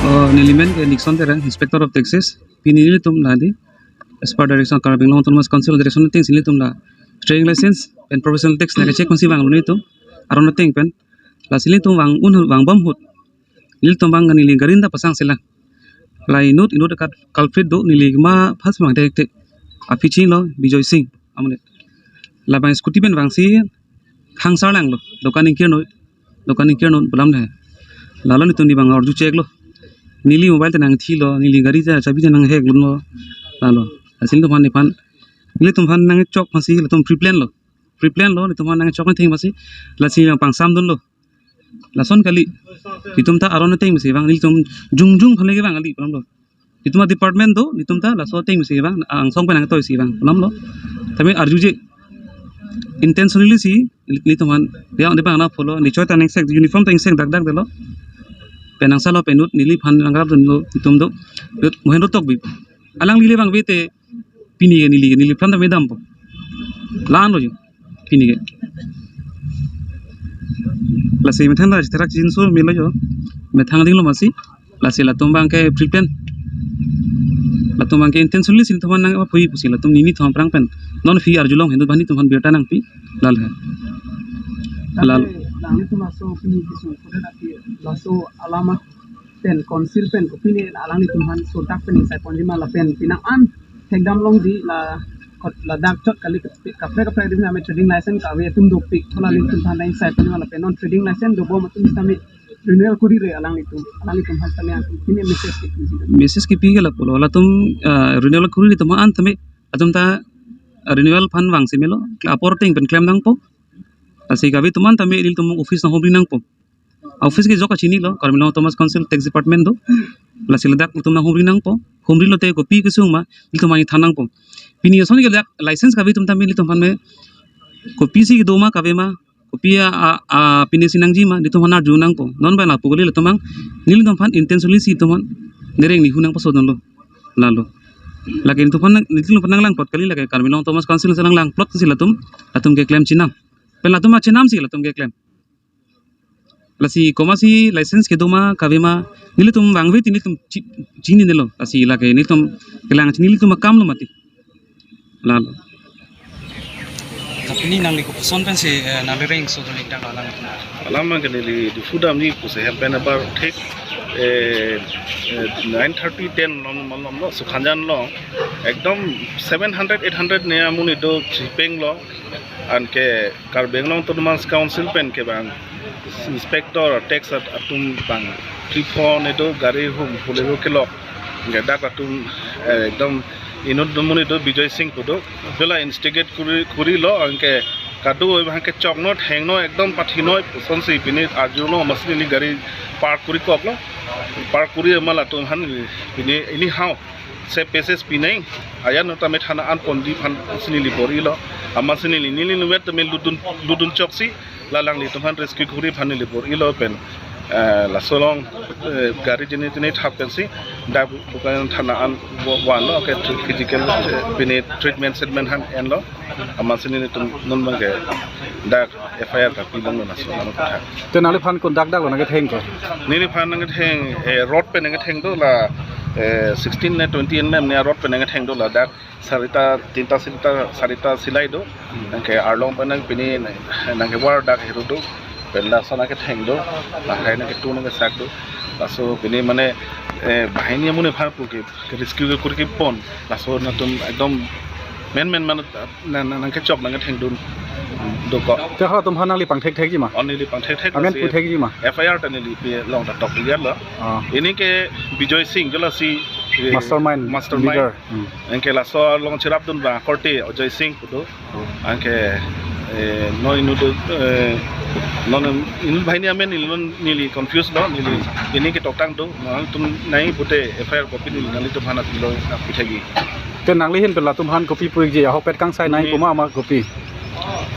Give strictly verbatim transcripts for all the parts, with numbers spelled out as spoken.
Oh, neli men ke Nixon Terang, Inspector of Taxes. Pini nelitum la di, as per direction Karbi Anglong Autonomous Council direction atengsi nelitum la trading license pen professional tax nangke-check pensi vanglo nelitum. Aron ateng pen. Lasi nelitum vang un vangbom ahut, nelitum vang neli gari ta pasang selang. La inut inut akat culprit do, neli ma first vang tek tek. Aphi chini lo Bijoy Singh amonit. Labang scooty pen vangsi hangsar langlo, dokan ingkir noi, dokan ingkir noi pu alam dei. Lalo nelitum neli vang arju cheklo. Neli mobile ta nangthilo, neli gari ta chabi ta nangheklo. Lalo. Lasi nelitum aphan, nephan, nelitum aphan nangchok aphansi latum pre-plan lo. Pre-plan lo, nelitum aphan nangchok nangtheng aphansi. Lasi nangpangsamdunlo. Lason kali. Itum ta aron atengsi vang, nelitum jongjong aphan le kevang kali pu alam lo. Itum a-department do, itum ta laso atengsi vang, angsong pen nangtoisi vang pu alam lo. Tame arjuje. Intentionally si, nelitum aphan, ya, de bang na follow, neli choi ta nengsek, uniform ta nengsek dak dak detlo. Pen nangsalo pen inut, neli aphan nangrapdunlo, itum do, yut mohen do tokbi. Alangli le vangve te, pini ke neli ke, neliphan ta me dampo. La-an lo jo, pini ke. Lasi methang ta therak chinso melo jo. Methang dinglo masi. Lasi latum abang ke pre-plan. Latum abang ke intentionally si nelitum aphan nangpaphui pusi latum neli nelitum aphrang pen. Non aphi arjulong hendu bani nelitum aphan birta nangpi. Lal he. Lal. Tapi, nang nelitum laso pini kisung kuda tapi laso alama pen council pen kopine alanglitum aphan sodak pen sai ponji ma lapen pinang an thekdam longji la kot ladak chot kali kaprek kaprek dim name trading license kave atum dopik, thola nelitum aphan sai ponji ma lapen non trading license dobom atum sitame renewal kurire alanglitum, alanglitum aphan sitame atum pine message ke kunji. Message kipi ke lapulo, latum, ah, renewal kurire atum an tame atum ta, ah, renewal aphan vangsi melo, apor ateng pen klem nangpo. Lasi kave atum an tame nelitum office nanghumri nangpo. Office ke jok kachinilo, Karbi Anglong Autonomous Council Tax Department do. Lasi ladak itum nanghumri nangpo. Humri lote kopi kesung ma, itum aphan than nangpo. Pini ason ke ladak license kave atum tame itum aphan me kopisi kedo ma kave ma, kopi a, a, a, pine si nangji ma, itum aphan arju nangpo. Non ba lapu kali latum abang, nelitum aphan intentionally si itum aphan nereng nihu nangpasodunlo. Lalo. Lake itum aphan nang, itum aphan nanglangplot kali lake Karbi Anglong Autonomous Council si nanglangplot si latum, latum keklem chinam. Pen latum achinam si latum keklem. Lasi komatsi license kedo ma kave ma nelitum vangve te nelitum chi-, chininelo. Lasi lake nelitum kelang chini nelitum akam lo mati. Lalo. Tapi neli nangli kopuson pensi, eh, nangli rengso dun ik dak alam. Alam ke neli Diphu damji pusi hem pen abar thik, eh, eh, nine thirty ten lom lom lom lo Sukhanjan lo ekdom seven hundred eight hundred ne amonit do chipeng lo. Anke Karbi Anglong Autonomous Council pen ke bang inspector tax at-, atum bang three four ne do gari hum hule do kelok. Anke dak atum, eh, ekdom inut do amonit do Bijoy Singh pu do. Bela instigate kuri, kurilo anke kado bang kechok not hang no ekdom pathi noi puson si pini arjulo masi neli gari park kuri koklo. Park kuri ma latum aphan pini anyhow se peses pinang ayan nota me thana an ponji aphan si neli bor-ilo. Amatsi neli neli nuvet tame ludun ludun choksi la alanglitum aphan rescue kuri aphan neli bor-ilo pen, eh, laso along, eh, gari jene tene thap pensi dak bukan thana an bo-, vanlo ke physical, eh, pini treatment statement aphan enlo. Amatsi nelitum non abang ke dak F I R kapilonglo laso along kotha. Te nangliphan kon dak dak lo nangketheng ke? Neliphan nangketheng, eh, road pen nangketheng do la, eh, sixteen ne twenty M M ne road pen nangketheng do ladak sarita, tinta sarita, sarita silai do. Nangke arlong pen nang pini nang, nangkevar dak hero do. Pen laso nangketheng do. Nangkai nangketu nangkesak do. Laso pini mane, eh, banghini amonit aphan pu ke, ke rescue ke kurki pon. Laso nangtum ekdom men men mane na, na, nangkechok nangkethengdun dokok. Te halatum aphan nangli pangthekthekji ma? Oh, neli pangthekthek. Amen si puthekji ma? F I R ta neli pilong ta tok lian lo. Ah. Pini ke Bijoy Singh ke lasi, eh, mastermind, mastermind, leader. Hmm. Anke laso along cherapdun bang korte Ajoy Singh pu do. Anke, eh, non inut, eh, non inut banghini amen neli non neli confuse lo, neli pini ketoktang do, nangtum nai pute F I R copy neli nanglitum aphan pilo, ah, puthekji. Te nangli ahin pen latum aphan kopi pu-ikji, ahokpet kangsai nai, ne- puma ma kopi?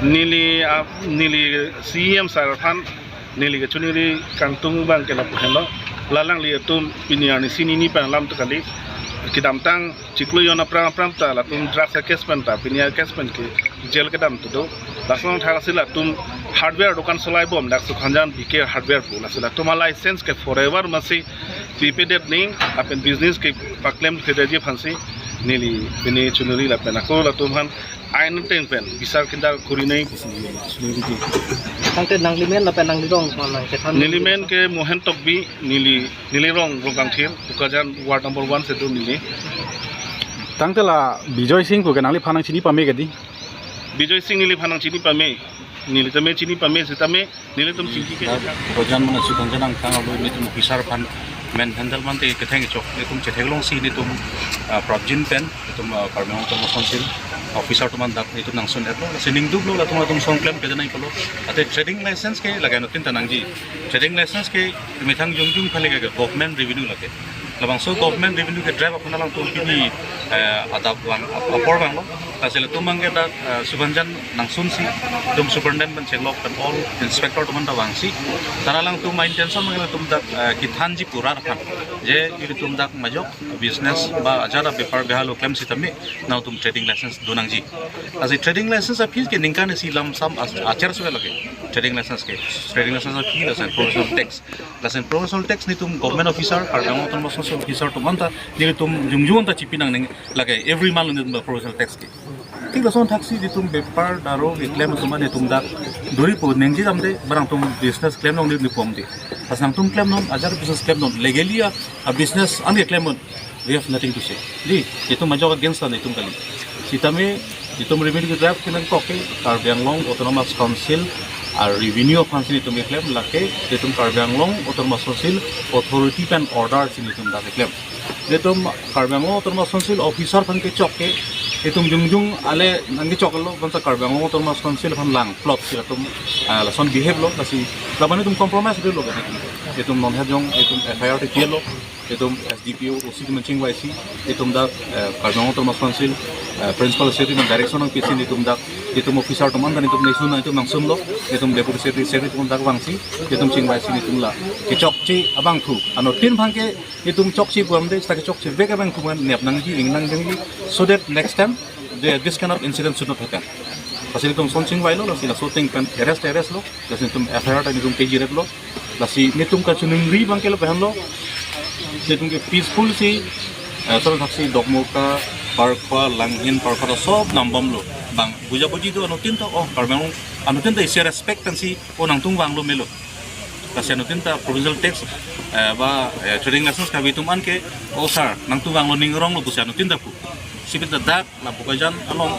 Neli, ah, neli C E M sir aphan neli kechuniri kangtung abang ke lapu henlo. La alanglitum pini arnisi nini pen alam tu kali. Kedamtang chiklo jon aphrang aphrang ta latum drugs a-case pen ta, pini a-case pen ke jail kedam tu do. Lason thak si latum Hardware dokan solai bom dak Sukhanjan B K Hardware pu, lasi latum a license ke forever masi pipedet ning, lapen business ke paklem pedet ji aphansi neli pini chunuri lapen ako latum aphan ain teng pen bisar kinda kuri nai pusi neli chunuri ji. Tangte nanglimen lapen nanglirong ma nangkethan? Nelimen ke Mohen Tokbi, neli, nelirong Rongkangthir, Bokajan ward number one si do neli. Tangte la Bijoy Singh pu ke nangliphan nangchini pame ke di? Bijoy Singh neliphan nangchini pame, neli tame chini pame sitame nelitum chingki ke. Bokajan mane Sukhanjan angkang alo nelitum officer aphan main handle mante ketheng chok nelitum chetheklongsi nelitum, ah, prapjin pen nelitum, ah, Karbi Anglong Autonomous Council officer atum an dak nelitum nangsun-etlo, lasi ning duklo, latum latum song klem kedenai pulo. Ate trading license ke lake anuttin ta nangji. Trading license ke methang jongjung aphan le ke government revenue lake. Labangso government revenue ke drive aphan alangtum pini, eh, adap vang ap-, apor vanglo. Lasi latum abang ke dak, eh, Sukhanjan nangsunsi, nelitum superintendent pen cheklok pen all inspector atum an ta vangsi. Tara alangtum a-intention abang latum dak, eh, kethanji pu rat aphan. Je ilitum dak majok business ba ajat abepar behalo klem sitame nangtum trading license do nangji. Lasi trading license a-fees ke ningkan isi lamsam as-, acher suwe lake. Trading license ke. Trading license a-fee lason professional tax. Lason professional tax nelitum government officer, Karbi Anglong Autonomous Council officer atum an ta, nelitum jongjung ta chipi nangning lake every month nelitum professional tax ke. Thik lason thaksi nelitum bepar daro keklem atum an nelitum dak duri pu ningje damde, barang atum business klemlong neli pom de. Lasi nangtum klemnon, ajat business klemnon, legally a, a-business an keklem non. We have nothing to say. Di, itum majok against ta nelitum kali. Sitame, itum revenue ke drive ke nangkok ke, Karbi Anglong Autonomous Council, a-revenue aphansi nelitum keklem lake, itum Karbi Anglong Autonomous Council authority pen order si nelitum dak keklem. Itum Karbi Anglong Autonomous Council officer aphan kechok ke, itum jongjung ale nangkechoklo, bangso Karbi Anglong Autonomous Council aphan lang plot si latum, ah, lason behave lo, lasi, labang itum compromise dolo ke. Itum non hajong, itum F I R te lo. Itum S D P O, O C atum chingvaisi, itum dak, eh, Karbi Anglong Autonomous Council, eh, Principal Secretary atum direction nangpisi itum dak, itum officer atum an ta itum nangsun, itum nangsunlo, itum Deputy Secretary, Secretary atum dak vangsi, itum chingvaisi itum la kechokche abangphu, anuttin abang ke itum chokche pu amde, seta kechokche vek abangphu nep nangji, ing nangji, so that next time the, this kind of incident should not happen. Lasi itum lason chingvailo, lasi laso ateng pen arrest arrest lo, lasi itum F I R ta itum P G rep lo. Lasi nelitum kachiningri abang ke lapu-an lo. Nelitum ke peaceful si, eh, solo thaksi Dokmoka, Parkwa, Langhin, Parkwa ta sob nambomlo. Bang buja buji do anuttin ta, oh, Karbi Anglong, anuttin ta isi respect pensi, oh, nangtum vanglo melo. Lasi anuttin ta provincial tax, eh, ba, eh, trading license kave atum an ke, oh, sir, nangtum vanglo ning ronglo pusi anuttin ta pu. Sipit ta dak la Bokajan along,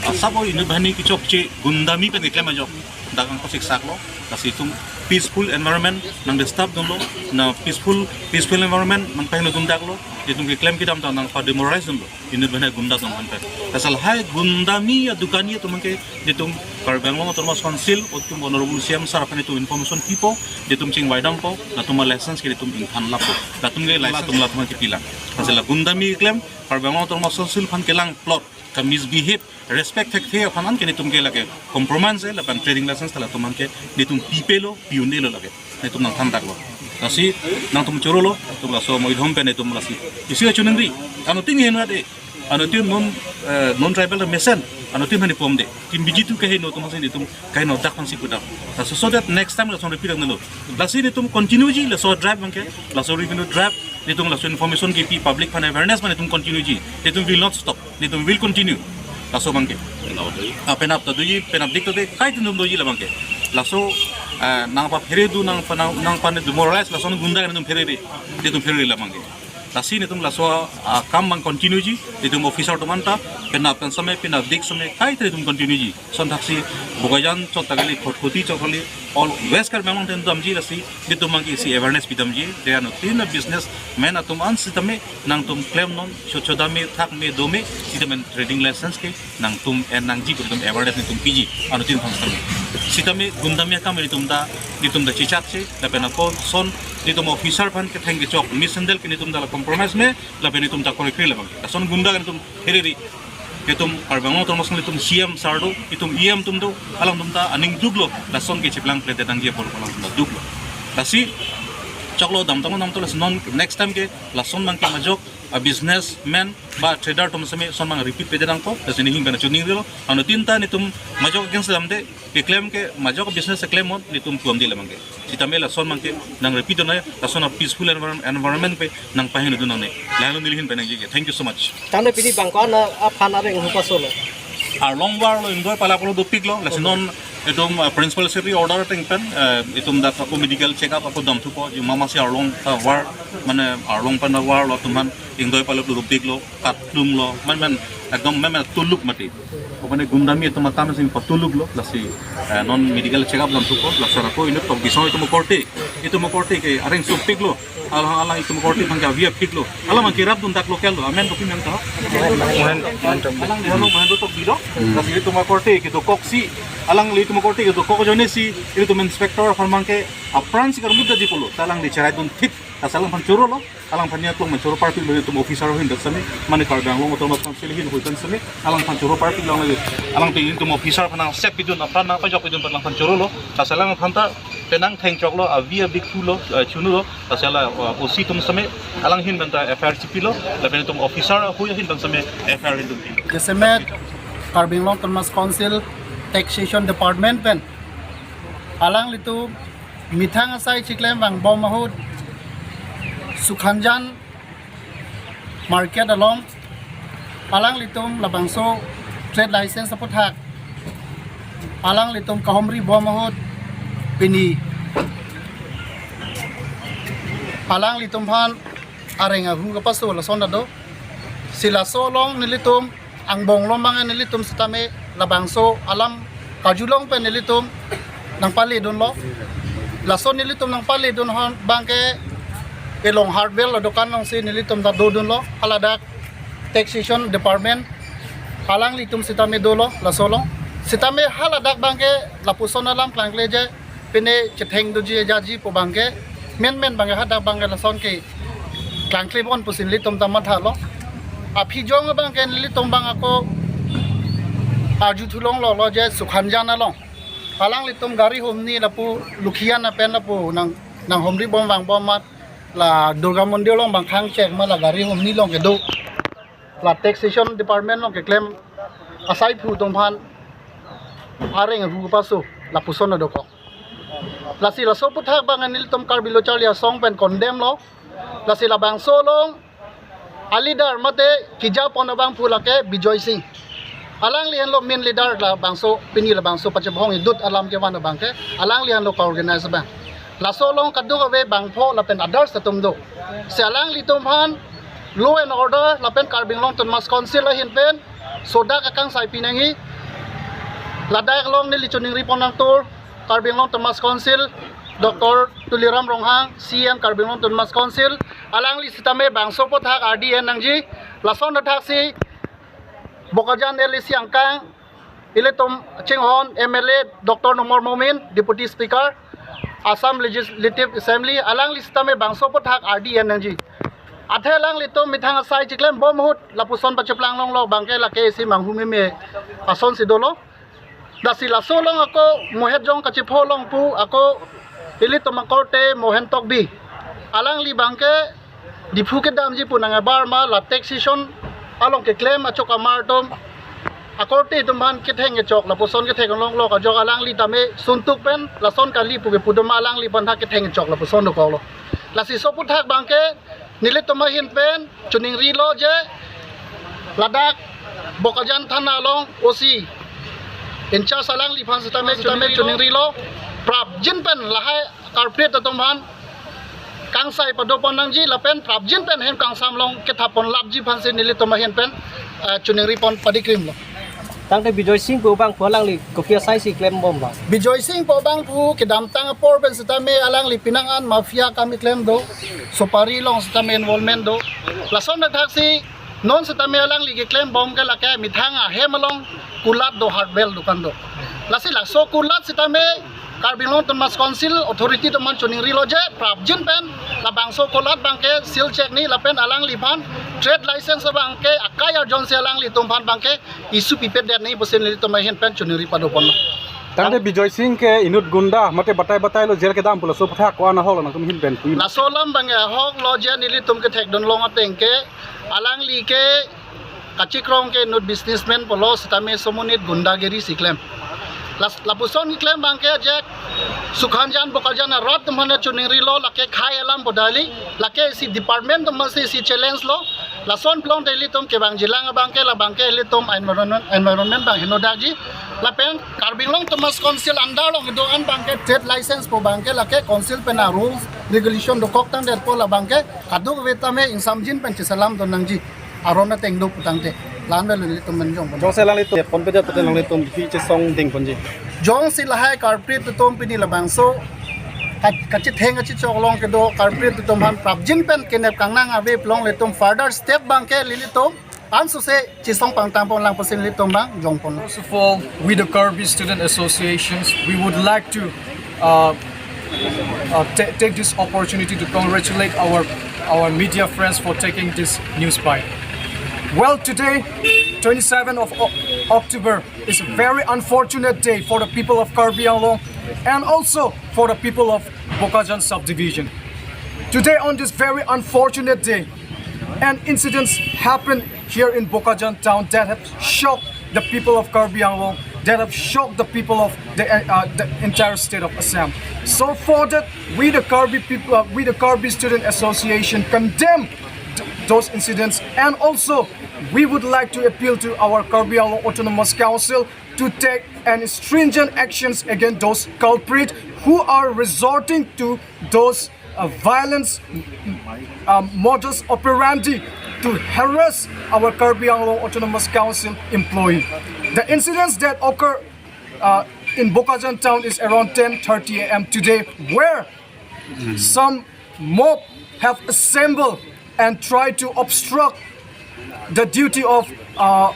ah, sabo inut banghini kechokche gundami pen keklem ajok dak angko siksak lo, lasi itum peaceful environment nang disturb dunlo, na peaceful, peaceful environment nangpahingno dun dak lo, itum keklem kedam ta nangpa-demoralize dunlo, inut banghini gunda atum aphan pen. Asal hai gundami a-dukani atum ke itum Karbi Anglong Autonomous Council, itum Honorable C M sir aphan itum information pipo, itum chingvai dampo, latum a-license ke itum ingthan lapo, latum ke license latum latum kepi lang. Asal la gundami klem, Karbi Anglong Autonomous Council aphan kelang plot, ka-misbehave, respect thekthe aphan an ke nelitum ke lake compromise lapen trading license ta latum an ke nelitum pipelo, pi-un-elo lake. Nelitum nangthan daklo. Lasi nangtum chorolo, itum laso amoidhom pen itum lasi isi kachiningri. Anuttin henra de. Anuttin non, eh, non-tribal mesen. Anuttin hani pom de. Kim B J P atum kaheno atum hasi nelitum kaheno dak aphansi pudam. Laso so that next time lason repeat nanglo. Lasi nelitum continue ji, laso drive abang ke, laso revenue drive, nelitum laso information kepi public aphan awareness aphan nelitum continue ji. Nelitum will not stop. Nelitum will continue. Laso abang ke. Ah, penap ta doji, penap dik ta de, kaita nelitum doji labang ke. Laso, ah, nangpaphere do, nangpa, nang, nangpa-demoralize, lason gunda nelitum pherere. Nelitum pherere labang ke. Lasi nelitum laso, ah, kam abang continue ji, nelitum officer atum an ta, penap pen same, penap dik same, kaita nelitum continue ji. Lason thaksi Bokajan chot ta kali, Khatkhati chot kali, all West Karbi Anglong atum damji lasi, nelitum abang ke isi awareness pidamji, de anuttin a-businessman atum an sitame, nangtum klemnon, cho chodame, thakme, dome, sitame trading license ke nangtum en nangji pu nelitum awareness nelitum piji, anuttin aphan sitame. Sitame gundami akam nelitum ta, nelitum ta chechakche, lapen ako lason, nelitum officer aphan ketheng kechok, mishandle ke nelitum ta la compromise me, lapen nelitum ta korikri labang. Lason gunda nelitum pherere. Itum Karbi Anglong Autonomous Council itum C M sir do, itum E M atum do, alangtum ta aning duklo, lason kechiplang plete tangji apor alangtum ta duklo. Lasi, choklo, damtang damtang, lasi non next time ke lason abangke majok a businessman ba trader atum seme lason abang repeat pede nangkok, lasi neli ahin pen choningrilo. Anuttin ta netum majok against damde, keklem ke majok business keklem mon, netum puamde labangke. Sitame lason abangke nang repeat dun nangji, lason a peaceful environ-, environment pen nang pahingno dun nangne. Lalu neli ahin pen nangji ke. Thank you so much. Tangte pini bang ko-an aphan areng ahu pasolo? Arlong varlo, ingdoi palaplo, dopiklo, lasi non itum, uh, principal secretary order ateng pen, uh, itum dak ako medical check up ako damthupo, juma masi arlong ta var, mane arlong pen ta varlo, atum aphan ingdoi palaplo, dopiklo, katlumlo, man man ekdom man man tuluk mati. Ko mane gundami atum atam sing patuluklo, lasi, uh, non medical check up damthupo, lasi ako inut tok bisong itum korte, itum korte ke areng supiklo. Alang alang itum korte aphan ke avi apiklo. Alang abangke rapdun dak local lo. Amen kopi amen ta? Mohen, Mohen Tokbi. Alangli helo Mohen Tokbi lo. Hmm. Lasi itum korte kedokoksi, alangli itum korte kedokok ajoinesi, itum inspector aphan abangke apran si karmut daji pulo. Ta alangli cherai dunthip. Ta alangphan chorolo. Alangphan niat long choro parpiklo itum officer ahin dak seme. Mane Karbi Anglong Autonomous Council ahin ahu pen seme. Alangphan choro parpiklo alangli. Alangli itum officer aphan nang sep pidun, apran nang pajok pidun pen alangphan chorolo. Ta alangphan ta penang thengchoklo, avi abik thulo, eh, chunulo, ta la, eh, O C atum seme, alang ahin pen ta F I R chipilo, lapen itum officer ahui ahin pen seme F I R ahin pen pilo. Jasemet Karbi Anglong Autonomous Council Taxation Department pen alanglitum methang asai chiklem vangbom ahut Sukhanjan market along alanglitum labangso trade license aputhak alanglitum kahomri bom ahut pini alanglitum aphan areng ahu kepaso lason ta do. Si laso along nelitum angbong along abang nelitum sitame labangso alam karjulong pen nelitum nangpale dunlo. Laso nelitum nangpale dun hon abangke elong hardware adokan alongsi nelitum ta dodunlo, haladak taxation department alanglitum sitame dolo laso along. Sitame haladak abangke lapuson alam klangkle je, pine chetheng doji jaji pu abangke, menmen abangke hadak abangke lason ke klangkle bon pusi nelitum ta mathalo. Aphi jong abangke nelitum abang ako arju thulonglo lo je Sukhanjan along alanglitum gari humni lapu Lukhijan pen lapu nang, nanghomri bom vangbom amat la Durga Mandir along abang khang chek ma la gari humni along kedo. La taxation department along keklem asai phu atum aphan areng ahu kepaso lapuson adokok. Lasi laso aputhak abang nelitum Karbi Lo Charli Asong pen condemn lo. Lasi labangso along a leader mate kejapon abangphu lake Bijoy Singh. Alangli henlo main leader labangso, pini labangso pachebhong idut alam kevan abangke, alangli henlo ka-organize abang. Laso along kadokave bangpho lapen others atum do. Si alanglitum aphan law and order lapen Karbi Anglong Autonomous Council ahin pen sodak akangsai pinangji. Ladak along neli choningri pon nangtur Karbi Anglong Autonomous Council, Doctor Tuliram Ronghang, C E M Karbi Anglong Autonomous Council, alangli sitame bangso aputhak R D N nangji, lason athaksi Bokajan L A C angkang, ilitum chinghon M L A Doctor Numal Momin, Deputy Speaker, Assam Legislative Assembly, alangli sitame bangso aputhak R D N nangji. Athe alanglitum methang asai chiklem bom ahut lapuson pacheplang longlo abangke lake isi manghu meme ason si dolo. Lasi laso along ako mohet jong kachipho along pu ako ilitum akorte Mohen Tokbi. Alangli abangke Diphu kedamji pu nang abar ma la taxation along keklem achok amar atum akorte atum aphan ketheng kechok lapuson ketheng longlo, kajok alangli tame suntuk pen lason kali pu kepu atum alangliphan tha ketheng kechok lapuson dokoklo. Lasi laso aputhak abangke nelitum ahin pen choningrilo je ladak Bokajan thana along O C in charge alangliphan sitame, sitame choningrilo, prapjin pen lahai culprit atum aphan kangsai padopon nangji lapen prapjin pen hem kangsam along kethapon lapji aphansi nelitum ahin pen, eh, choningri pon padikrimlo. Tangte Bijoy Singh pu abangphu alangli kopi asai si klem bom ba? Bijoy Singh pu abangphu kedamtang apor pen sitame alangli penang an mafia akam keklem do, supari along sitame involvement do. Lason athaksi non sitame alangli keklem bom ke lake methang ahem along kulat do, hardware dukan do. Lasi laso kulat sitame Karbi Anglong Autonomous Council authority atum aphan choningrilo je prapjin pen labangso kulat abangke seal check ni lapen alangliphan trade license abangke akai arjonsi alanglitum aphan abangke issue pipedet nangji pusi nelitum ahin pen choningri padoponlo. Tangte Bijoy Singh ke inut gunda, mate batai batai lo jail kedam pu laso aputhak ko-an ahok lo nangtum ahin pen pu. Laso alam abang ahok lo je nelitum kethekdun long ateng ke, alangli ke kachikrong ke inut businessman pulo sitame somonit gundagiri si klem. Las, lapuson keklem abang ke je Sukhanjan Bokajan arat atum aphan choningrilo, lake khei alam pu dali, lake isi department atum aphansi isi challenge lo. Lason plong te ilitum kevangjilang abang ke, labang ke ilitum environment, environment abang henodakji. Lapen Karbi Anglong Autonomous Council under along kedo-an abang ke trade license pu abang ke lake council pen a rules regulation dokok tangdet pu, labang ke kadokave tame ingsamjin pen cheselamdun nangji. Aron ateng do pu tangte, la-an avelo nelitum pen jongpon. Jongsi alanglitum ponpedet pute alanglitum aphi chesongding ponji. Jongsi lahai culprit atum pini labangso ka-, kachitheng kachichok along kedo culprit atum aphan prapjin pen kenep kangnang ave pu along ilitum further step abang ke nelitum ansose chesong pangtang ponlang pusi nelitum abang jongpon. First of all, we the Karbi Student Associations, we would like to uh, uh, ta- take this opportunity to congratulate our our media friends for taking this news bite. Well, today, twenty-seventh of O- October, is a very unfortunate day for the people of Karbi Anglong and also for the people of Bokajan subdivision. Today, on this very unfortunate day, an incident happened here in Bokajan town that have shocked the people of Karbi Anglong, that have shocked the people of the, uh, the entire state of Assam. So for that, we the Karbi people, uh, we the Karbi Student Association condemn th- those incidents, and also we would like to appeal to our Karbi Anglong Autonomous Council to take an stringent actions against those culprits who are resorting to those uh, violence, um, modus operandi to harass our Karbi Anglong Autonomous Council employee. The incidents that occur uh, in Bokajan town is around ten thirty a m today, where some mob have assembled and tried to obstruct the duty of uh,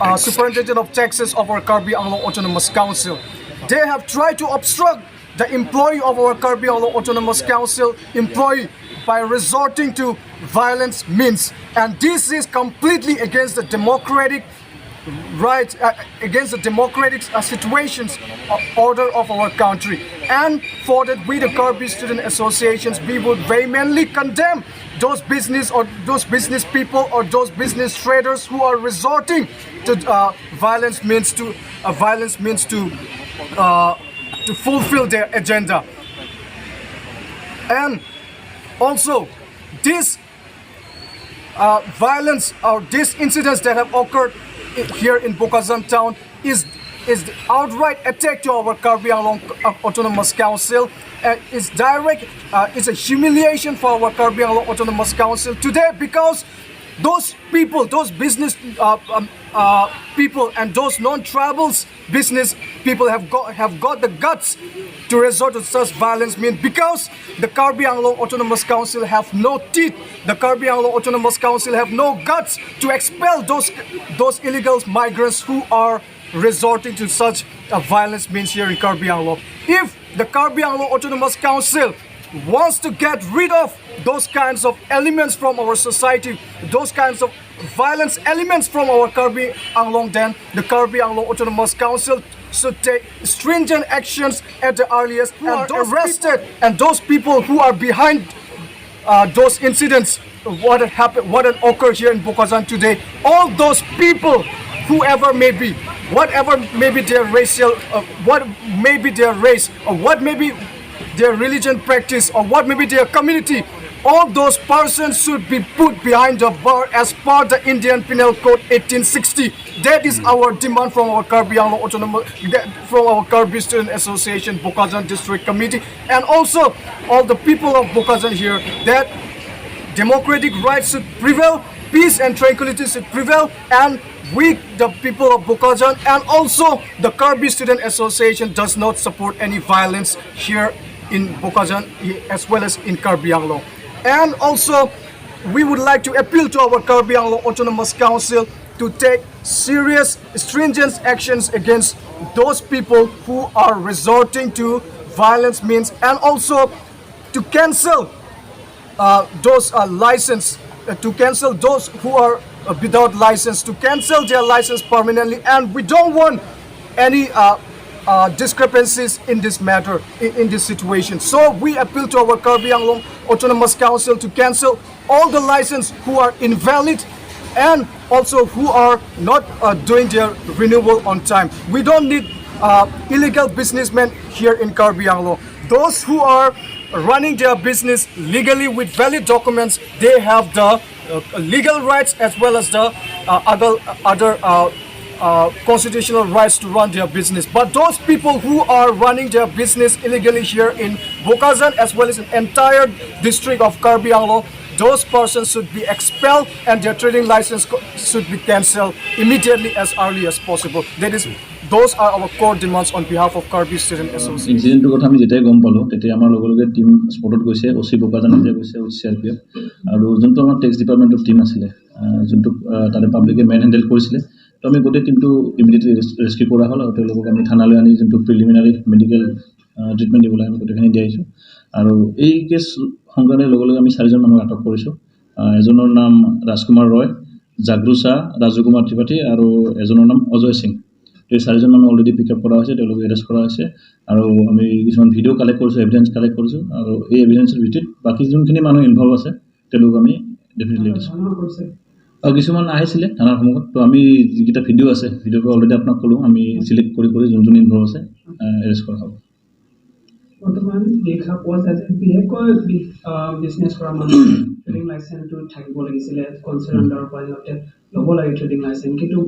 uh, superintendent of taxes of our Karbi Anglong Autonomous Council. They have tried to obstruct the employee of our Karbi Anglong Autonomous Council employee by resorting to violence means, and this is completely against the democratic rights, uh, against the democratic uh, situations uh, order of our country. And for that, we the Karbi Student Associations, we would vehemently condemn those business or those business people or those business traders who are resorting to uh, violence means to uh, violence means to uh, to fulfill their agenda. And also, this uh, violence or these incidents that have occurred i- here in Bokajan town is is the outright attack to our Karbi Anglong uh, Autonomous Council. Uh, is direct, uh, is a humiliation for our Karbi Anglong Autonomous Council today, because those people, those business uh, um, uh, people, and those non-tribals business people have got have got the guts to resort to such violence mean, because the Karbi Anglong Autonomous Council have no teeth. The Karbi Anglong Autonomous Council have no guts to expel those those illegal migrants who are resorting to such a violence means here in Karbi Anglong. If the Karbi Anglong Autonomous Council wants to get rid of those kinds of elements from our society, those kinds of violence elements from our Karbi Anglong, then the Karbi Anglong Autonomous Council should take stringent actions at the earliest and those arrested and those people who are behind uh, those incidents, what had happened, what had occurred here in Bokajan today, all those people, whoever may be, whatever may be their racial, uh, what may be their race, or what may be their religion practice, or what may be their community, all those persons should be put behind the bar as per the Indian Penal Code eighteen sixty. That is our demand from our Karbi Anglong Autonomous, that, from our Karbi Student Association, Bokajan District Committee, and also all the people of Bokajan here, that democratic rights should prevail, peace and tranquility should prevail, and we, the people of Bokajan, and also the Karbi Student Association does not support any violence here in Bokajan as well as in Karbi Anglong. And also, we would like to appeal to our Karbi Anglong Autonomous Council to take serious, stringent actions against those people who are resorting to violence means, and also to cancel uh, those uh, license, uh, to cancel those who are uh, without license, to cancel their license permanently. And we don't want any uh, uh, discrepancies in this matter, in, in this situation. So we appeal to our Karbi Anglong Autonomous Council to cancel all the license who are invalid and also who are not uh, doing their renewal on time. We don't need uh, illegal businessmen here in Karbi Anglong. Those who are running their business legally with valid documents, they have the uh, legal rights as well as the uh, other, other uh, uh, constitutional rights to run their business. But those people who are running their business illegally here in Bokajan as well as in entire district of Karbi Anglong, those persons should be expelled and their trading license co- should be cancelled immediately as early as possible. That is, those are our core demands on behalf of Karbi Student Association. ইনচিডেণ্টটোৰ কথা আমি যেতিয়াই গম পালোঁ, তেতিয়া আমাৰ লগে লগে টিম স্পটত গৈছে, অ' চি বোকাজান নিজে গৈছে উইথ চি আৰ পি এফ, আৰু যোনটো আমাৰ টেক্স ডিপাৰ্টমেণ্টৰ টিম আছিলে, আহ, যোনটো আহ, তাতে পাব্লিকে মেন হেণ্ডেল কৰিছিলে, তো আমি গোটেই টিমটো ইমিডিয়েটলি ৰেস্কিউ কৰা হ'ল আৰু তেওঁলোকক আমি থানালৈ আনি যোনটো প্ৰিলিমিনাৰী মেডিকেল ট্ৰিটমেণ্ট দিবলৈ আমি গোটেইখিনি দি আহিছোঁ। আৰু এই কেছ সংক্ৰান্তে লগে লগে আমি চাৰিজন মানুহক আটক কৰিছোঁ। আহ, এজনৰ নাম ৰাজকুমাৰ ৰয়, জাগৰুচা, ৰাজু কুমাৰ ত্ৰিপাঠী আৰু এজনৰ নাম অজয় সিং। এই চাৰিজন মানুহ অলৰেডি পিক আপ কৰা হৈছে, তেওঁলোকক এৰেষ্ট কৰা হৈছে আৰু আমি কিছুমান ভিডিঅ' কালেক্ট কৰিছোঁ, এভিডেন্স কালেক্ট কৰিছোঁ আৰু এই এভিডেন্সৰ ভিত্তিত বাকী যোনখিনি মানুহ ইনভল্ভ আছে তেওঁলোকক আমি ডেফিনেটলি এৰেষ্ট কৰিছোঁ। আৰু কিছুমান আহিছিলে থানাৰ সন্মুখত, তো আমি যিকেইটা ভিডিঅ' আছে, ভিডিঅ'টো অলৰেডি আপোনাক ক'লোঁ, আমি চিলেক্ট কৰি কৰি যোন যোন ইনভল্ভ আছে এৰেষ্ট কৰা হ'ব। বৰ্তমান দেখা পোৱা যায় যে বিশেষকৈ বি- আহ, বিজনেছ কৰা মানুহ ট্ৰেডিং লাইচেন্সটো থাকিব লাগিছিলে, কনচাৰ্ণ আণ্ডাৰৰ পৰা সিহঁতে ল'ব লাগে ট্ৰেডিং লাইচেন্স। কিন্তু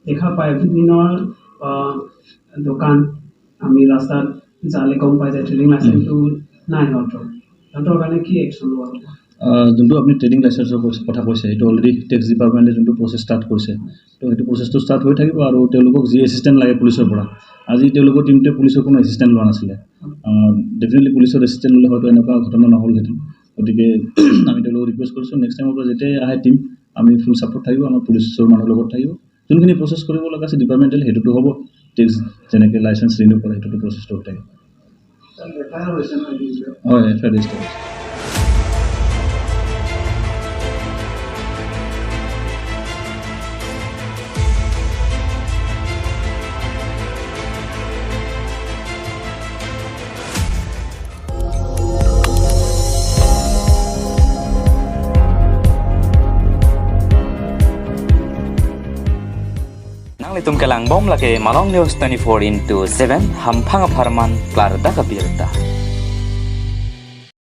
দেখা পায় বিভিন্ন আহ, দোকান আমি ৰাস্তাত যালে গম পায় যে ট্ৰেডিং লাইচেন্সটো নাই সিহঁতৰ। সিহঁতৰ কাৰণে কি একশ্যন লোৱা হ'ব? আহ, যোনটো আপুনি ট্ৰেডিং লাইচেন্সৰ কৈছে- কথা কৈছে, সেইটো অলৰেডি টেক্স ডিপাৰ্টমেণ্টে যোনটো প্ৰচেছ ষ্টাৰ্ট কৰিছে, তো সেইটো প্ৰচেছটো ষ্টাৰ্ট হৈ থাকিব আৰু তেওঁলোকক যি এছিষ্টেণ্ট লাগে পুলিচৰ পৰা, আজি তেওঁলোকৰ টিমটোৱে পুলিচৰ কোনো এছিষ্টেণ্ট লোৱা নাছিলে। ডেফিনেটলি পুলিচৰ এছিষ্টেণ্ট ল'লে হয়তো এনেকুৱা ঘটনা নহ'লহেঁতেন। গতিকে আমি তেওঁলোকক ৰিকুৱেষ্ট কৰিছোঁ, নেক্সট টাইমৰ পৰা যেতিয়া আহে টিম, আমি ফুল ছাপোৰ্ট থাকিব, আমাৰ পুলিচৰ মানুহ লগত থাকিব। যোনখিনি প্ৰচেছ কৰিব লগা আছে ডিপাৰ্টমেণ্টেল, সেইটোতো হ'ব। টেক্স যেনেকৈ লাইচেন্স ৰিনিউ কৰে, সেইটোতো প্ৰচেছটো হৈ থাকিব। হয়, এফ আই আৰ ৰেজিষ্টাৰ হৈছে। Nanglitum kelangbom lake Malong News twenty-four into seven, hamphang apharman klardak abirta.